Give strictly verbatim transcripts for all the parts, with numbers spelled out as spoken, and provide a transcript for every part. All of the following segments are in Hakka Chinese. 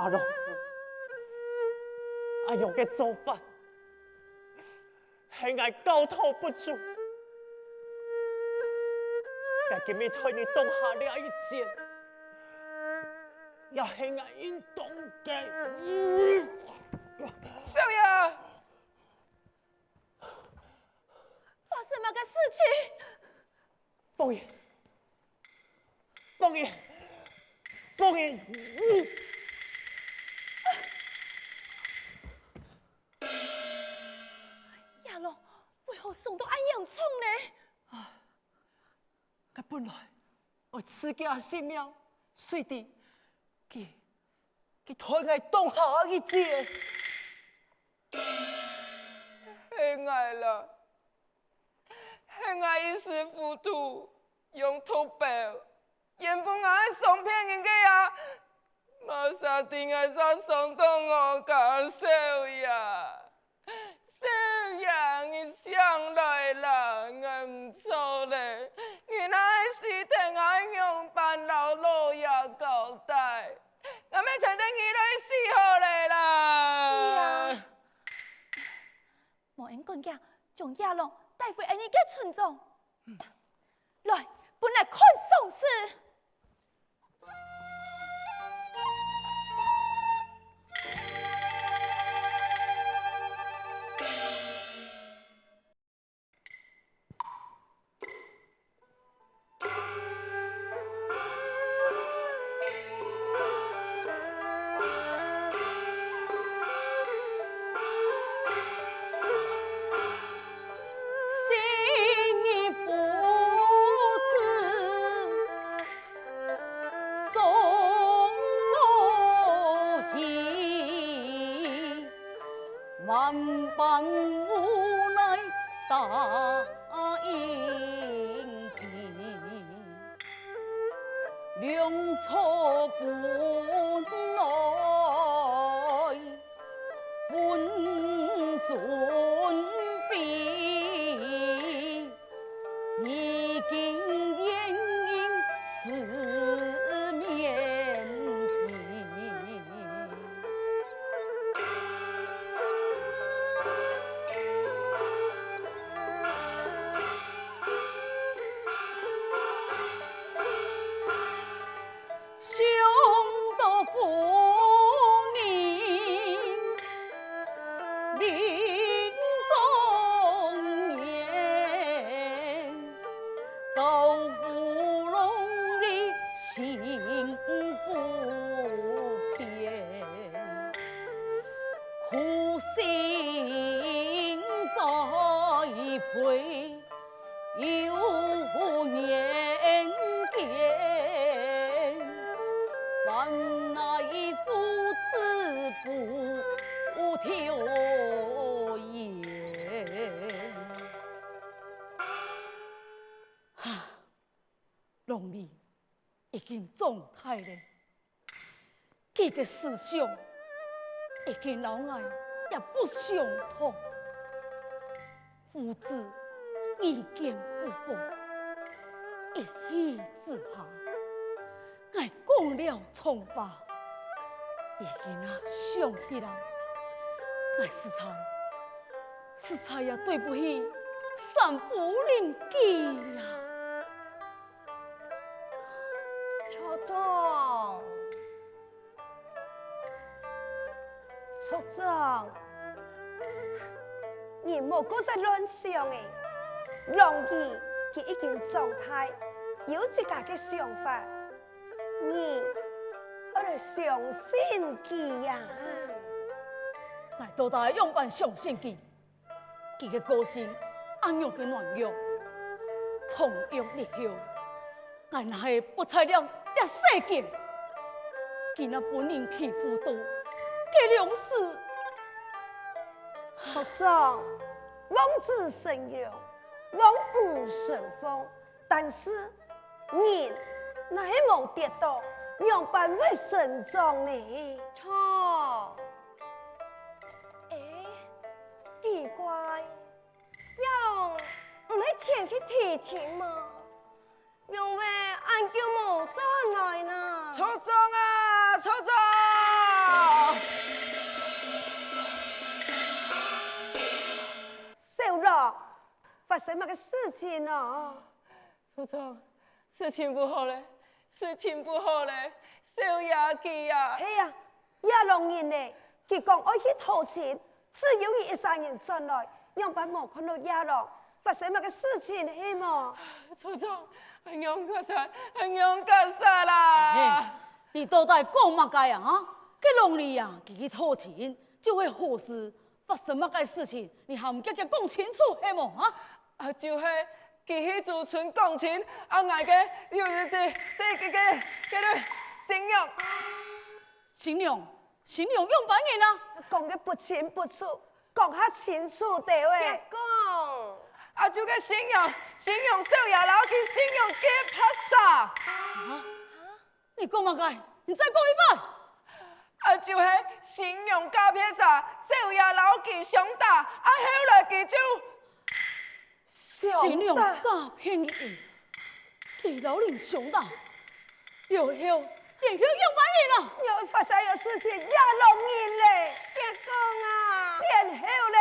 阿龍，恁樣个做法，係𠊎教導不周。𠊎今日代你擋下這一箭，也係𠊎應當个。少爺！發生麼个事情？ 鳳英，鳳英，鳳英！阿龍，為何傷到恁嚴重呢？𠊎本來愛自家性命，誰知佢，佢代𠊎擋下一箭。係𠊎啦， 係𠊎一時糊塗，用毒標，原本𠊎係想騙人个啊！麼儕知𠊎煞傷到吾家少爺！少爺，你醒來啦，𠊎毋著咧！你若係死忒，𠊎愛仰般摎老爺交代？𠊎乜跈等你來死好咧啦！ 無閒趕緊，將阿龍帶回𠊎俚个村莊。來，分𠊎看喪事！哈， 龍兒已經長大了，佢个思想已經摎𠊎也不相同。父子遇見不和，一氣之下，𠊎講了重話，如今啊想起來，𠊎實在，實在也對不起山夫鄰居呀。 族長，族長，你莫過再亂想了。龍兒佢已經長大，有自家个想法，你愛來相信佢呀。𠊎到底仰般相信佢？ 佢个個性恁樣个軟弱，倘若日後，𠊎若係不在這，這世間，佢若分人欺負到，該樣時，族長，望子成龍，望女成鳳， 但是，人若係無跌倒，仰般會成長呢？著。欸，奇怪，阿龍毋係前去提親嗎？仰會恁久無轉來呢？族長啊，族長！事情哦。 族長，事情不好了，事情不好了，少爺佢啊！係啊，野狼人呢，佢講愛去討親，只有佢一儕人轉來，仰般無看到野狼？發生麼个事情係無？族長，恁樣較慘，恁樣較慘啦！嘿，你到底講麼个啊？哈？該狼人啊，佢去討親，就係好事， 發生麼个事情，你還毋遽遽講清楚係無啊？啊，就係佢去駐村講親，啊，𠊎个，這，這，這，這，這，這个新娘。新娘，新娘仰般人啊？講个不清不楚，講較清楚兜仔。別講。啊，就該新娘，新娘少爺摎佢新娘結拍煞。啊？ 你講麼个？你再講一擺！啊，就係新娘假別儕，少爺摎佢相打，啊，後來佢就相打。新娘假別人，佢摎人相打，了後，然後仰般人啊？又發生有事情，野狼人咧！別講啊！然後咧！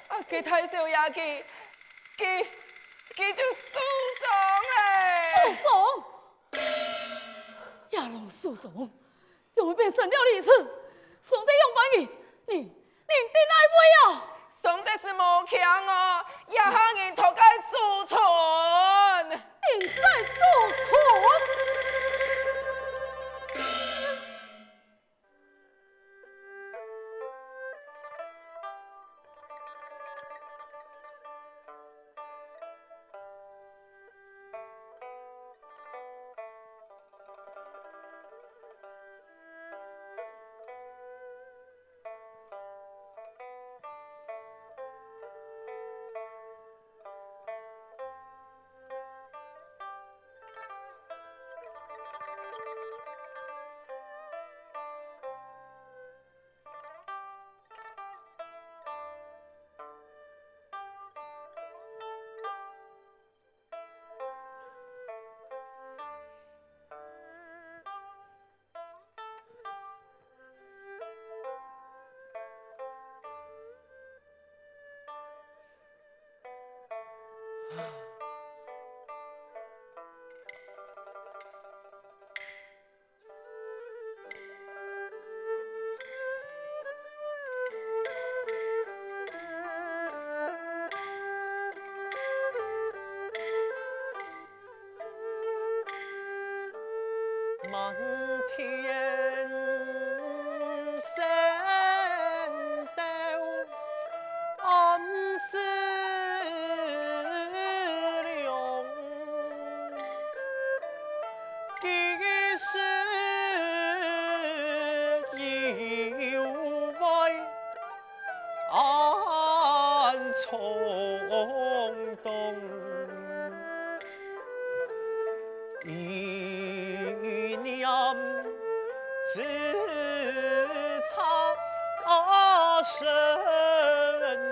啊，佢大少爺佢，佢，佢就受傷咧！受傷？ 野狼受傷，仰會變成了如此？傷得仰般形？你，你在哪位啊？傷得係無輕哦，這下人在該駐村。人在駐村？ 满天星斗暗思量，几时又会 暗冲动，一念之差，身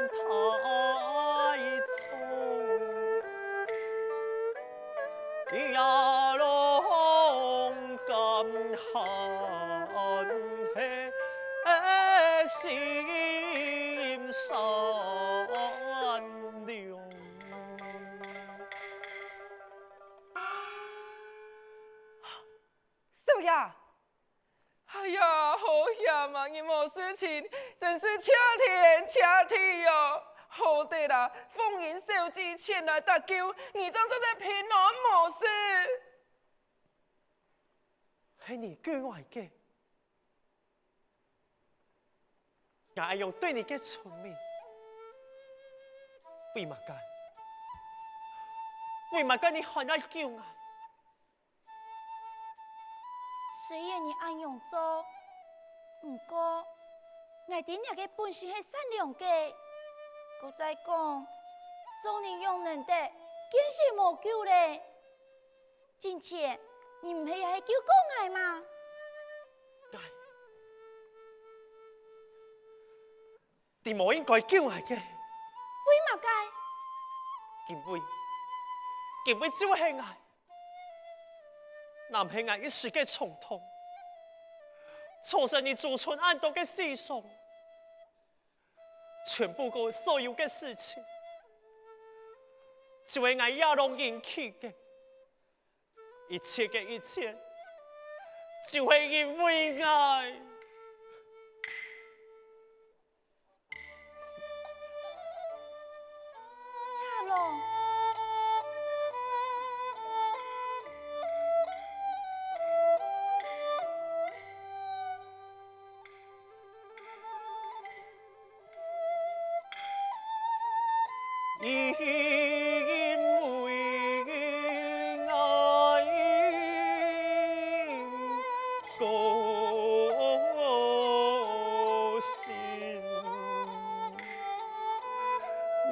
太重。 夜郎敢喊，心善良。少爷， 哎呀，好險啊！你無事情，真是謝天謝地喲！好得啦，鳳英小姐前來搭救，你正做得平安無事。係你救𠊎个，𠊎恁樣對你个出名，為麼个？為麼个你還愛救𠊎？ 雖然你恁樣做，毋過，𠊎知若个本性係善良个。過再講，做人仰能得見死無救咧？進前，你毋係也係救過𠊎嗎？𠊎，你無應該救𠊎个。為麼个？因為，因為就係𠊎， 若毋係𠊎一時个衝動，造成你祖傳恁多个死傷，全部个所有个事情，就係𠊎野郎引起个。一切个一切，就係因為𠊎。 野郎。 因為𠊎個性，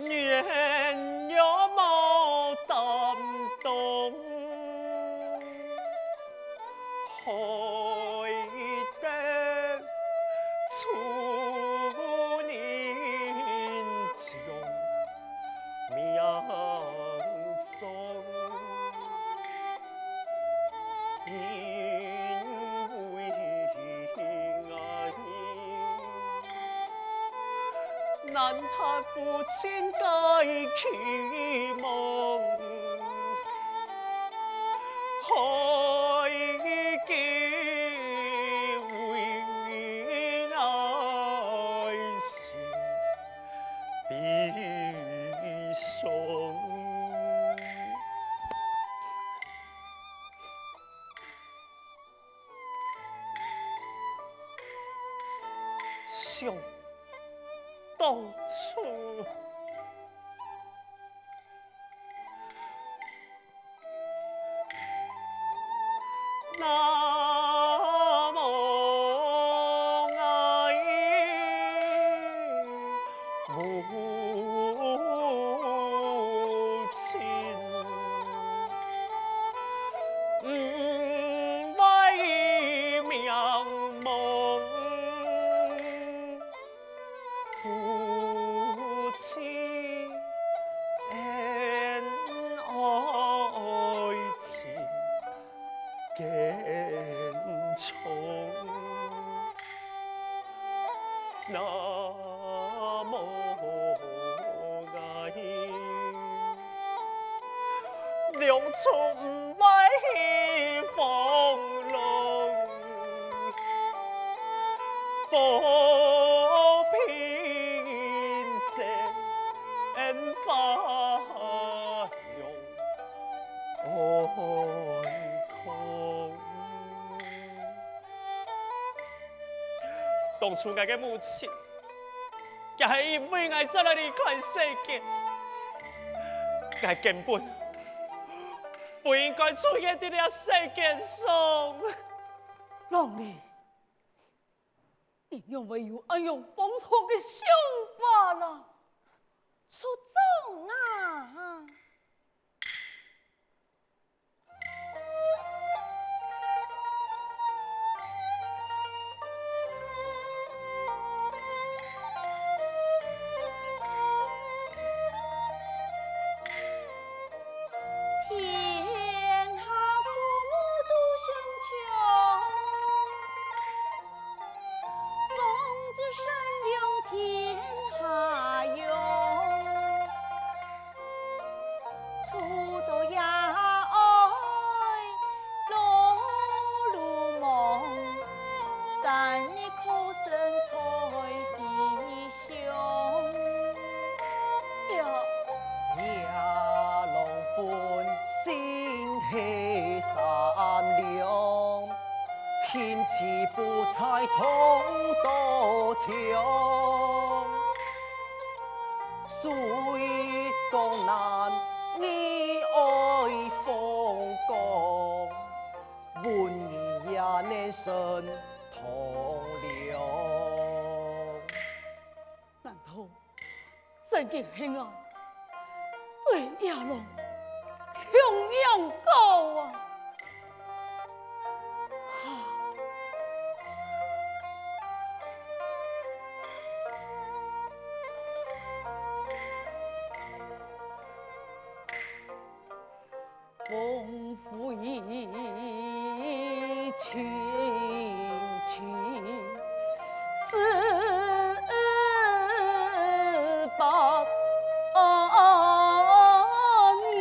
軟弱無擔當。 害得出人將命喪。因為𠊎 難達父親个期望，害佢為𠊎心悲傷。 想當初，那麼𠊎 母親，毋會迷茫，夫妻恩愛情 堅強。那麼𠊎兩足毋會去放浪，放平生花 陽愛空。當初𠊎个母親，也係因為𠊎正來離開世間，𠊎根本不應該出現在這世間上。郎玲， 你仰會有恁樣荒唐个想法啦？族長啊！天下父母都相像， 望子成龍天下榮，除咗爺哀勞碌忙，但你可勝在地 兄。呀，野狼本性係善良，豈知不才通多情。雖江南你愛風光，問你也能勝 同僚。難道真經係𠊎對野狼共樣高啊？啊！ 王妃青青子伯年。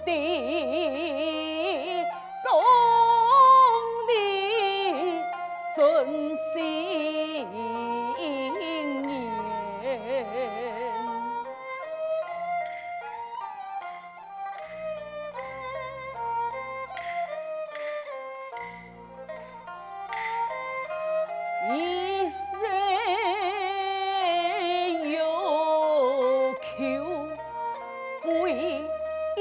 的功名真心愿。 一生有求归天。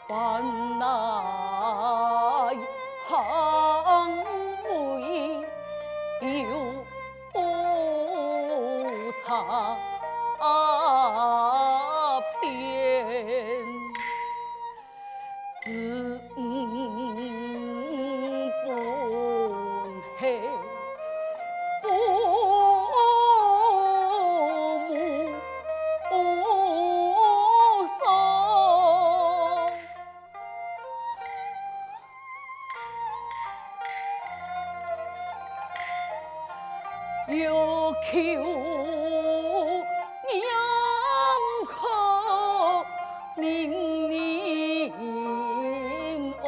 烦难行为有差别。 子女分黑，父母双。 有求念可怜哦。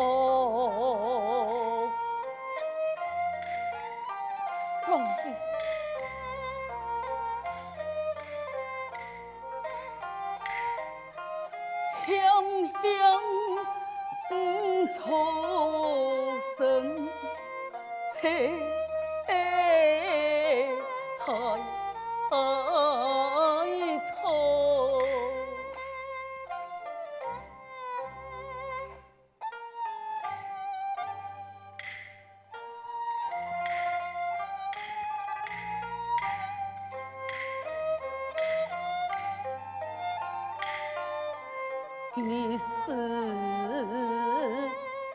皇帝。 险险错身配错。 一世回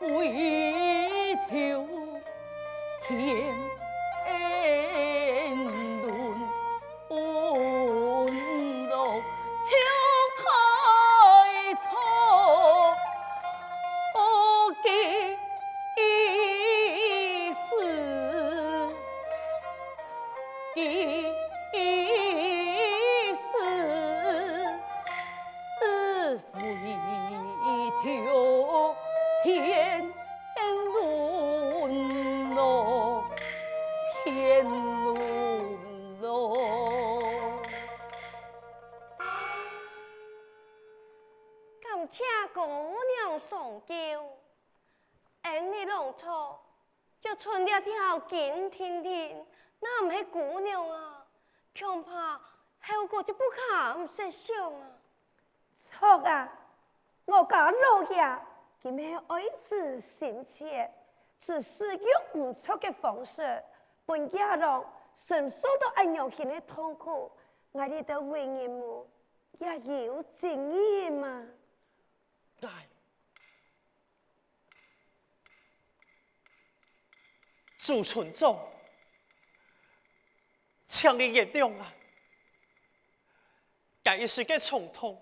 头天伦。 落秋开草几时，几时，只回头天 天伦咯，天伦咯。感谢姑娘相救，恩你郎才，就賸這條金婷婷，若毋係姑娘啊，恐怕後果就不堪設想啊。 著啊，我家老爺今係愛子心切，只使用毋著个方式，分家郎承受到恁樣形个痛苦，𠊎這兜為人母也有責任嘛。𠊎 朱村長，請你原諒𠊎。該一時个衝動，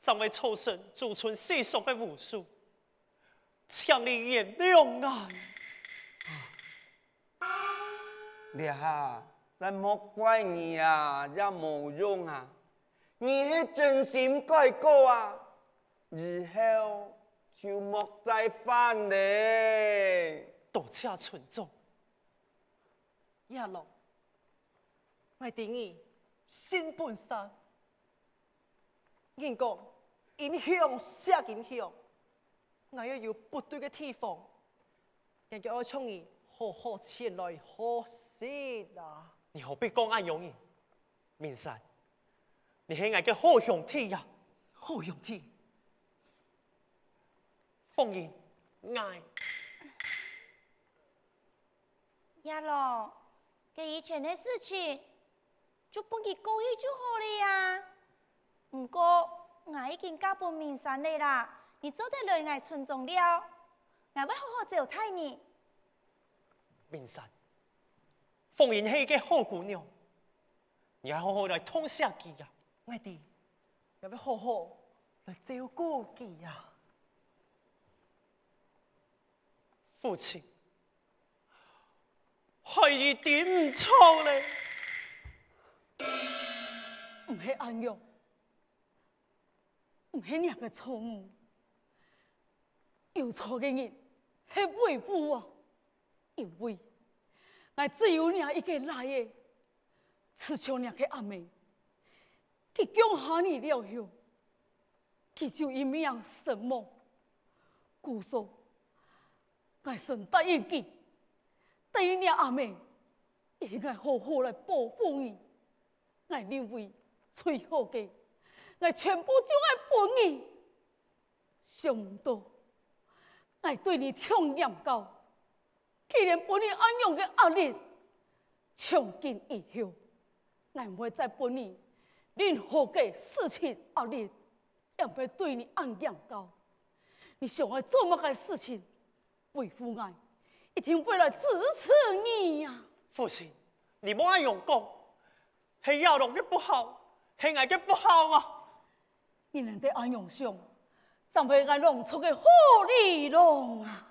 正會造成朱村世上个無數。請你原諒𠊎。 這下，𠊎莫怪你啊，也無用啊。你係真心改過啊，以後就莫再犯咧。多謝村長。野郎，𠊎知你性本善， 人講，音響惜音響，𠊎若有不對个地方，𠊎就愛像你好好前來學習啊。你何必講恁樣呢？明山，你係𠊎个好兄弟呀。好兄弟？放心，𠊎 野郎，該以前个事情，就分佢過去就好了呀。毋過，𠊎已經嫁分明山了啦，你做得來𠊎村莊尞，𠊎會好好招待你。明山，凤英係一個好姑娘，你愛好好來痛惜佢啊！𠊎知，𠊎會好好來照顧佢啊！父親，孩兒知毋著咧。毋係恁樣，毋係若个錯誤，有錯个人係為父王。 因為𠊎只有若一個倈仔，就像若个阿姆，佢降下你了後，佢就一命身亡。故所，𠊎先答應佢，答應若阿姆，一定愛好好來保護你。𠊎認為最好个，𠊎全部就愛分你。想毋到，𠊎對你忒嚴格， 竟然分你恁樣个壓力。從今以後，𠊎毋會再分你任何个事情壓力，也毋會對你恁嚴格。你想愛做麼个事情，為父𠊎一定會來支持你呀！父親，你莫恁樣講，係亞郎个不孝，係𠊎个不孝啊！ 你等得恁樣想，正會𠊎郎中个好理郎啊！